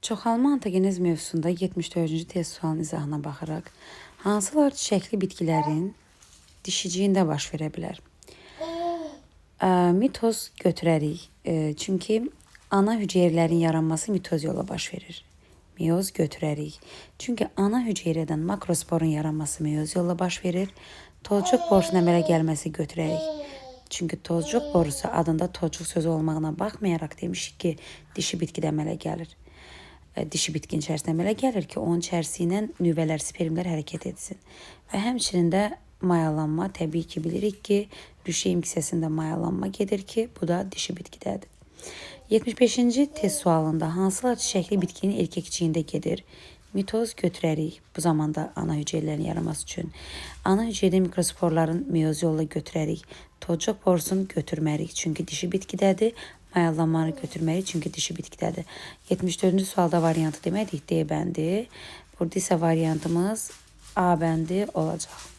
Çoxalma ontogenez mövzusunda 74-cü test sualının izahına baxaraq, hansılar çiçəkli bitkilərin dişiciyində baş verə bilər? Mitoz götürərik. Çünki ana hüceyrələrin yaranması mitoz yolla baş verir. Meyoz götürərik. Çünki ana hüceyrədən makrosporun yaranması meyoz yolla baş verir. Tozcuq borusunun əmələ gəlməsi götürərik. Çünki tozcuq borusu adında tozcuq sözü olmağına baxmayaraq demişik ki, dişi bitkidə əmələ gəlir. Dişi bitkinin içərisində əmələ gəlir ki, onun içərisi ilə nüvələr, spermlər hərəkət etsin. Və həmçinin də mayalanma, təbii ki, bilirik ki, rüşeym kisəsində mayalanma gedir ki, bu da dişi bitkidədir. 75-ci test sualında hansılar çiçəkli bitkinin erkəkciyində gedir? Mitoz götürərik bu zamanda ana hüceyrələrin yaranması üçün. Ana hüceyrədə mikrosporların meyoz yolla götürərik. Tozcuq borusunu götürmərik, çünki dişi bitkidədir. Mayalanmanı götürmərik, çünki dişi bitkidədir. 74-cü sualda variantı demədik, D bəndi. Burada isə variantımız A bəndi olacaq.